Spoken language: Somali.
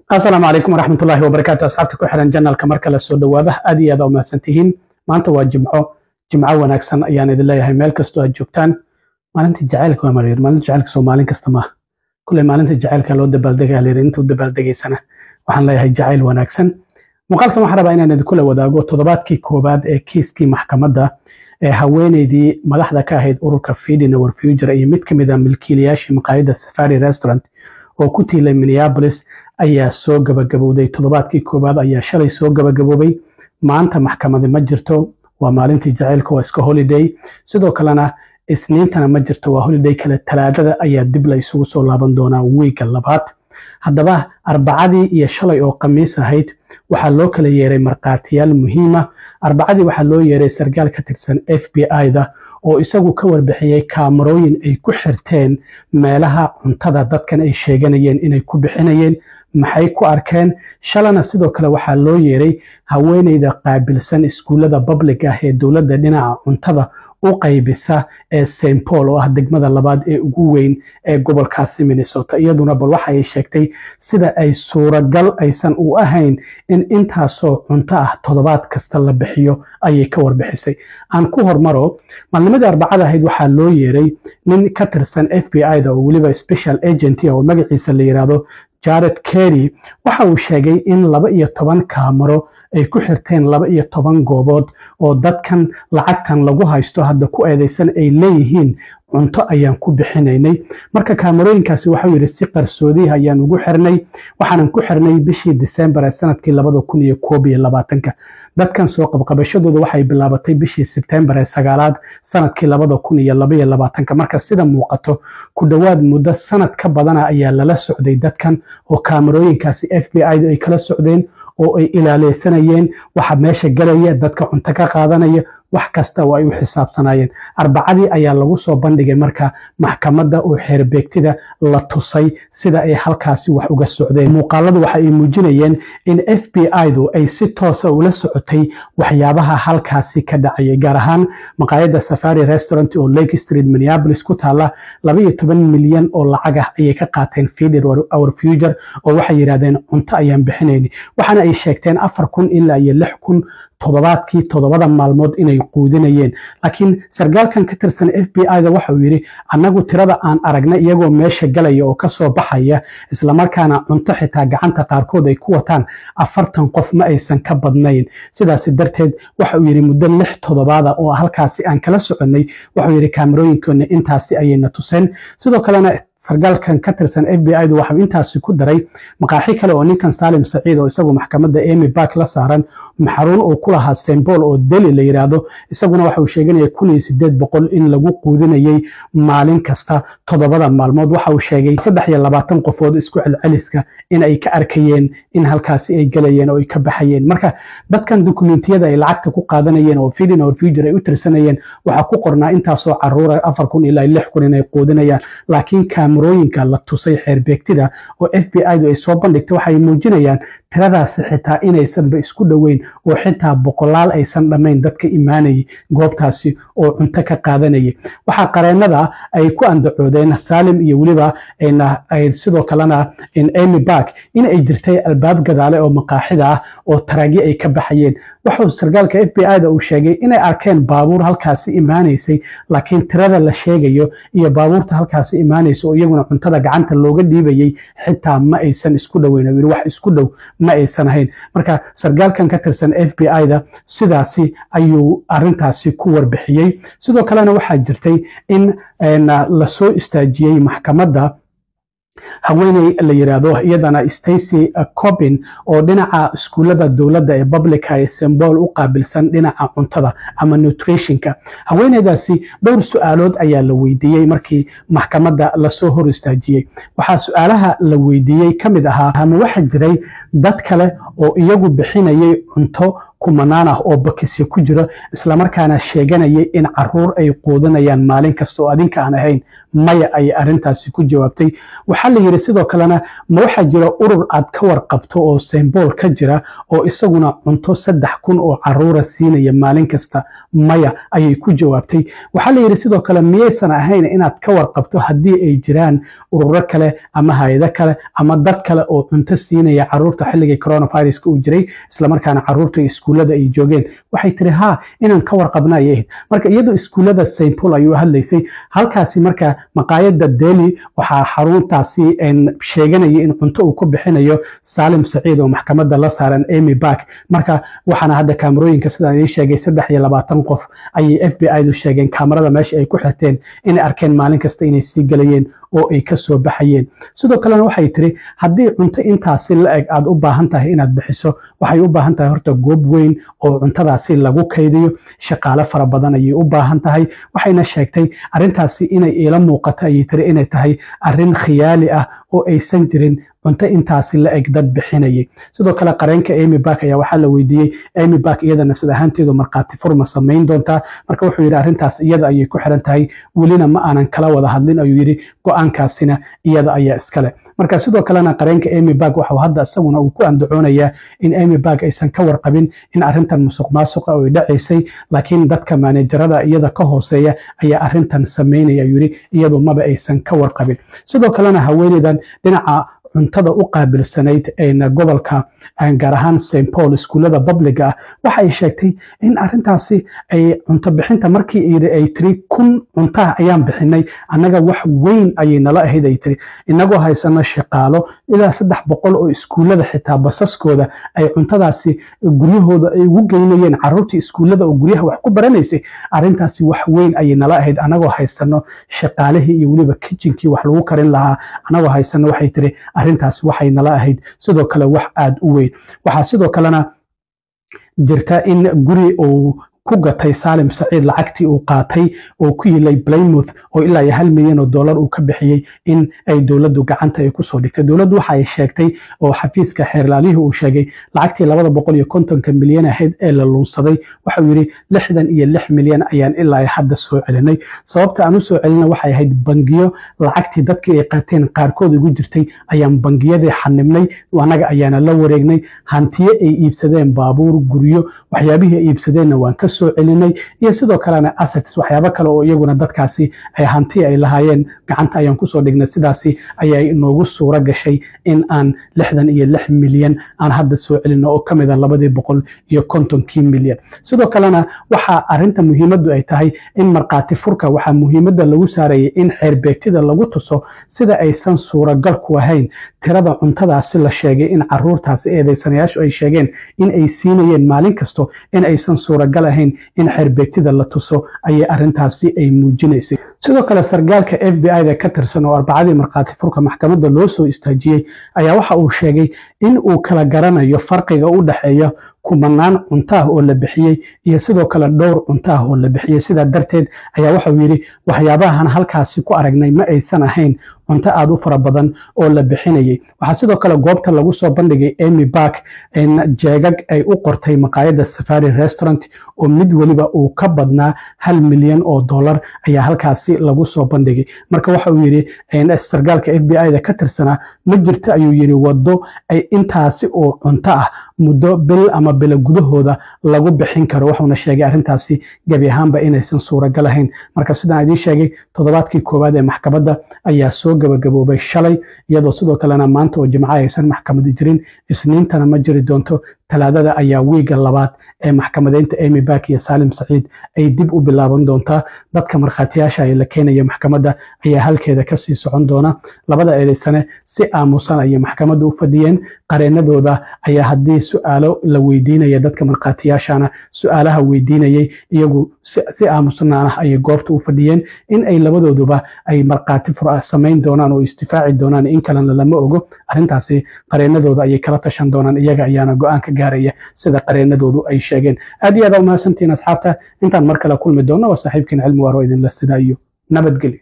Asalaamu calaykum waraxmatullaahi wabarakaatu. Asxaabta ku xiran channelka, mar kale soo dhowaada. Aad iyo aad aa umahadsantihiin. Maanta waa Jimco. Jimco wanaagsan ayaan idin leeyahay meel kastoo aad joogtaan. Maalinta jacaylka waa maryar. Maalinta jacaylka soo maalin kasta maaha. Kulley maalinta jacaylka loo dabaaldegaa layidhi. Intuu dabaaldegaysana waxaan leeyahay jacayl wanaagsan. Muuqaalkan waxaan rabaa inaan idinkula wadaago toddobaadkii koowaad ee kiiskii maxkamadda ee haweeneydii madaxda ka ahayd ururka Feeding Our Future iyo mid ka mid ah milkiilayaashii maqaayadda Safari Restaurant oo ku tiilay Minneapolis ayaa soo gabagabowday. Toddobaadkii koowaad ayaa shalay soo gabagaboobay. Maanta maxkamadi ma jirto, waa maalintii jacaylka, waa iska holiday. Sidoo kalena Isniintana ma jirto, waa holiday kale. Talaadada ayaa dib la isugu soo laaban doonaa wiigga labaad. Haddaba Arbacadii iyo shalay oo Khamiis ahayd waxaa loo kala yeeray markhaatiyaal muhiima. Arbacadii waxaa loo yeeray sarkaal ka tirsan FBI-da oo isagu ka warbixiyey kaamarooyin ay ku xirteen meelaha cuntada dadkan ay sheeganayeen inay ku bixinayeen, maxay ku arkeen. Shalana sidoo kale waxaa loo yeeray haweeneyda qaabilsan iskuullada public ah ee dowladda dhinaca cuntada u qaybisa ee St Paul, oo ah degmada labaad ee ugu weyn ee gobolkaasi Minnesota. Iyaduna bal waxa ay sheegtay sida ay suuragal aysan u ahayn in intaasoo cunto ah toddobaad kasta la bixiyo ayay ka warbixisay. Aan ku hormaro maalnimadii Arbacada ahayd. Waxaa loo yeeray nin ka tirsan FBI-da oo weliba special agent oo magaciisa la yiraahdo Jared Kerry. Waxa uu sheegay in 12 kaamaro ay ku xirteen 12 goobood oo dadkan lacagtan lagu haysto hadda ku eedeysan ay leeyihiin cunto ayaan ku bixinaynay. Marka kaamarooyinkaasi, waxau yidhi, si qarsoodiih ayaan ugu xirnay, waxaanan ku xirnay bishii Disembar ee sanadkii 2021-ka. Dadkan soo qabqabashadooda waxay bilaabatay bishii Sebtembar ee 9aad sanadkii 2022-ka. Marka sida muuqato, ku dhowaad muddo sanad ka badana ayaa lala socday dadkan oo kaamarooyinkaasi FBI ay kala socdeen oo ay ilaaleysanayeen waxa meesha galaya, dadka cunto ka qaadanaya, wax kasta oo ay u xisaabsanayeen. Arbacadii ayaa lagu soo bandhigay marka maxkamadda oo xeerbeegtida la tusay sida ay halkaasi wax uga socdeen. Muuqaaladu waxa ay muujinayeen in FBI-du ay si toosa ula socotay waxyaabaha halkaasi ka dhacayay, gaar ahaan maqaayadda Safari Restaurant oo Lake Street, Minneapolis ku taala. 12 milyan oo lacag ah ayay ka qaateen Feeding Our Future oo waxay yidhahdeen cunto ayaan bixinayni, waxaana ay sheegteen 4000 ilaa iyo 6000 toddobaadkii, 7da maalmood inay quudinayeen. Laakiin sargaalkan ka tirsan FBI-da waxa uu yidhi, annagu tirada aan aragnay iyagoo meesha galaya oo kasoo baxaya, islamarkaana cunto xitaa gacanta qaarkood ay ku wataan, 40 qof ma aysan ka badnayn. Sidaas darteed waxa uu yidhi, muddo 6 toddobaada oo halkaasi aan kala soconnay, waxuu yidhi, kaamarooyinkoona intaasi ayayna tuseen. Sidoo kalena sargaalkan ka tirsan FBI-du waxau intaasi ku daray maqaaxi kale oo ninkan Salim Saciid, oo isagu maxkamadda Amy Bark la saaran, xarun uu ku lahaa St Paul oo deli la yiraahdo, isaguna waxa uu sheeganaya 1800 in lagu quudinayay maalin kasta 7da maalmood. Waxa uu sheegay 23 qofood isku celceliska in ay ka arkayeen in halkaasi ay galayeen oo ay ka baxayeen. Marka dadkan dukumentiyada ay lacagta ku qaadanayeen oo Feeding Our Future ay u tirsanayeen waxaa ku qornaa intaasoo caruura, 4000 ilaa 6000 inay quudinayaan. Laakiin kaamarooyinka la tusay xeerbeegtida oo FBI-du ay soo bandhigtay waxay muujinayaan tiradaasi xitaa inaysanba isku dhoweyn oo xitaa boqolaal aysan dhammayn dadka imaanayay goobtaasi oo cunto ka qaadanayay. Waxaa qareennada ay ku andacoodeen Salim iyo weliba sidoo kalena Amy Bark in ay jirtay albaab gadaale oo maqaaxida ah oo taraagyo ay ka baxayeen. Wuxuu sarkaalka FBI-da uu sheegay inay arkeen baabuur halkaasi imaanaysay, laakiin tirada la sheegayo iyo baabuurta halkaasi imaanaysa oo iyaguna cuntada gacanta looga dhiibayay xitaa ma aysan isku dhoweyn. Yidhi wax isku dhow ma aysan ahayn. Marka sarkaalkan ka tirsan FBI-da sidaasi ayuu arintaasi ku warbixiyey. Sidoo kalena waxaa jirtay in lasoo istaajiyey maxkamadda haweeney la yiraahdo iyadana Stacy Coppin oo dhinaca iskuullada dowladda ee publica ee St Paul u qaabilsan dhinaca cuntada ama nutritionka. Haweeneydaasi dhowr su-aalood ayaa la weydiiyey markii maxkamadda lasoo hor istaajiyey. Waxaa su-aalaha la weydiiyey ka mid ahaa, ama waxaa jiray dad kale oo iyagu bixinayay cunto kumanaan ah oo bakisyo ku jiro, islamarkaana sheeganayay in caruur ay quudinayaan maalin kasta oo adinka aan ahayn? Maya, ayay arrintaasi ku jawaabtay. Waxaa la yidhi sidoo kalena, ma waxaa jira urur aad ka warqabto oo St Paul ka jira oo isaguna cunto 3000 oo caruura siinaya maalin kasta? Maya, ayay ku jawaabtay. Waxaa la yidhi sidoo kale, miyaysan ahayn inaad ka warqabto haddii ay jiraan ururo kale ama hay-ado kale ama dad kale oo cunto siinaya caruurta xilligii coronaviruska uu jiray, islamarkaana caruurta iskuullada ay joogeen? Waxay tiri, haa, inaan ka warqabna ayay ahayd. Marka iyadoo iskuullada St Paul ayuu hadlaysay halkaasi. Marka maqaayadda deli waxaa xaruntaasi sheeganaya in cunto uu ku bixinayo Saalim Saciid oo maxkamadda la saaran Amy Bark. Marka waxaana hadda kaamarooyinka, sidaan idiin sheegay, 23 qof ayay FBI du sheegeen kaamarada meesha ay ku xirteen inay arkeen maalin kasta inay sii galayeen oo ay ka soo baxayeen. Sidoo kalena waxay tiri, haddii cunto intaasi la eg aad u baahan tahay inaad bixiso, waxay u baahan tahay horta goob weyn oo cuntadaasi lagu kaydiyo, shaqaale fara badan ayay u baahan tahay. Waxayna sheegtay, arrintaasi inay iila muuqato, ayay tiri, inay tahay arrin khiyaali ah oo aysan jirin cunto intaasi la eg dad bixinayay. Sidoo kale qareenka Amy Bark ayaa waxaa la weydiiyey, Amy Bark iyada nafsad ahaanteedu markhaati furma samayn doontaa? Marka wuxuu yidhi, arrintaas iyada ayay ku xiran tahay, welina ma aanan kala wada hadlin, ayuu yidhi, go-aankaasina iyada ayaa iskale. Marka sidoo kalena qareenka Amy Bark waxau hadda isaguna uu ku andacoonayaa in Amy Bark aysan ka warqabin in arrintan musuq maasuqa ay dhacaysay, laakiin dadka maanejarada iyada ka hooseeya ayaa arrintan samaynaya, ayuu yidhi, iyadu maba aysan ka warqabin. Sidoo kalena haweeneydan dhinaca cuntada u qaabilsanayd gobolka, gaar ahaan St Paul iskuullada public-ga ah, waxay sheegtay in arrintaasi ay cunto bixinta markii ay tiri 1000 cuntaha ayaan bixinay annaga, wax weyn ayay nala ahayd, ay tiri, inagoo haysano shaqaalo ilaa 300 oo iskuullada xitaa basaskooda ay cuntadaasi guryahooda ay ugu geynayeen carruurtii iskuullada oo guryaha wax ku baranaysay. Arrintaasi wax weyn ayay nala ahayd, anagoo haysano shaqaalihii iyo weliba kitchen-kii wax lagu karin lahaa anagoo haysano. Waxay tiri, arrintaasi waxay nala ahayd sidoo kale wax aada u weyn. Waxaa sidoo kalena jirta in guri uu ku gatay Saalim Saciid lacagtii uu qaatay oo ku yilay Plymouth oo ilaa iyo $1 milyan uu ka bixiyey in ay dowladdu gacanta ay kusoo dhigtay. Dowladdu waxa ay sheegtay oo xafiiska xeerlaalihii uu sheegay lacagtii 250-ka milyan ahayd ee la lunsaday, waxauu yidhi, 66 milyan ayaan ilaa iyo hadda soo celinay. Sababta aan u soo celina waxay ahayd bangiyo lacagtii dadkii ay qaateen qaarkood ugu jirtay ayaan bangiyadii xanibnay, annaga ayaana la wareegnay. Hantiyo ay iibsadeen, baabuur, guryo, waxyaabihii ay iibsadeenna waan ka soo celinay, iyo sidoo kalena assets, waxyaabo kale oo iyaguna dadkaasi ay hanti ay lahaayeen gacanta ayaan kusoo dhignay. Sidaasi ayay inoogu suuro gashay in aan 66 milyan aan hadda soo celino oo ka mid a 250-kii milyan. Sidoo kalena waxaa arrinta muhiimaddu ay tahay in markhaati furka waxaa muhiimadda lagu saarayay in xeerbeegtida lagu tuso sida aysan suuragal ku ahayn tirada cuntadaasi la sheegay in caruurtaasi eedeysanayaashu ay sheegeen in ay siinayeen maalin kasto, in aysan suuragal ahayn in xeerbeegtida la tuso ayay arrintaasi ay muujinaysay. Sidoo kale sargaalka FBI da ka tirsan oo Arbacadii markhaati furka maxkamadda loo soo istaajiyey ayaa waxa uu sheegay in uu kala garanayo farqiga u dhexeeya kumanaan cunto ah oo la bixiyey iyo sidoo kale dhowr cunto ah oo la bixiyey. Sidaa darteed ayaa waxauu yidhi, waxyaabahan halkaasi ku aragnay ma aysan ahayn cunto aada u fara badan oo la bixinayay. Waxaa sidoo kale goobta lagu soo bandhigay Amy Bark jeegag ay u qortay maqaayadda Safari Restaurant oo mid weliba uu ka badnaa $1 milyan ayaa halkaasi lagu soo bandhigay. Marka waxa uu yidhi sargaalka FBI da ka tirsanaa, ma jirto, ayuu yidhi, waddo ay intaasi oo cunto ah muddo bil ama bilo gudahooda lagu bixin karo. Wuxuuna sheegay arrintaasi gebi ahaanba inaysan suuragal ahayn. Marka sidaan idiin sheegay, toddobaadkii koowaad ee maxkamadda ayaa soo gabagaboobay shalay, iyadoo sidoo kalena maanta oo Jimco aysan maxkamadi jirin, Isniintana ma jiri doonto. Talaadada ayaa wiiga labaad ee maxkamadeynta Amy Bark iyo Saalim Saciid ay dib u bilaaban doontaa. Dadka markhaatiyaasha ee la keenaya maxkamadda ayaa halkeeda kasii socon doona. Labada eedeysane si aamusan ayay maxkamadda u fadhiyeen. Qareenadooda ayaa haddii su-aalo la weydiinaya dadka markhaatiyaashana su-aalaha weydiinayay, iyagu si aamusnaan ah ayay goobta u fadhiyeen. In ay labadooduba ay markhaati fur samayn doonaan oo isdifaaci doonaan in kalena lama ogo. Arrintaasi qareenadooda ayay kala tashan doonaan, iyaga ayaana go-aan ka gaaraya, sida qareenadoodu ay sheegeen. Aad iyo aad aa umahadsantihiin asxaabta. Intaan mar kale kulmi doono, waa saaxiibkiin Cilmi Waaro idinla sidaa iyo nabadgelyo.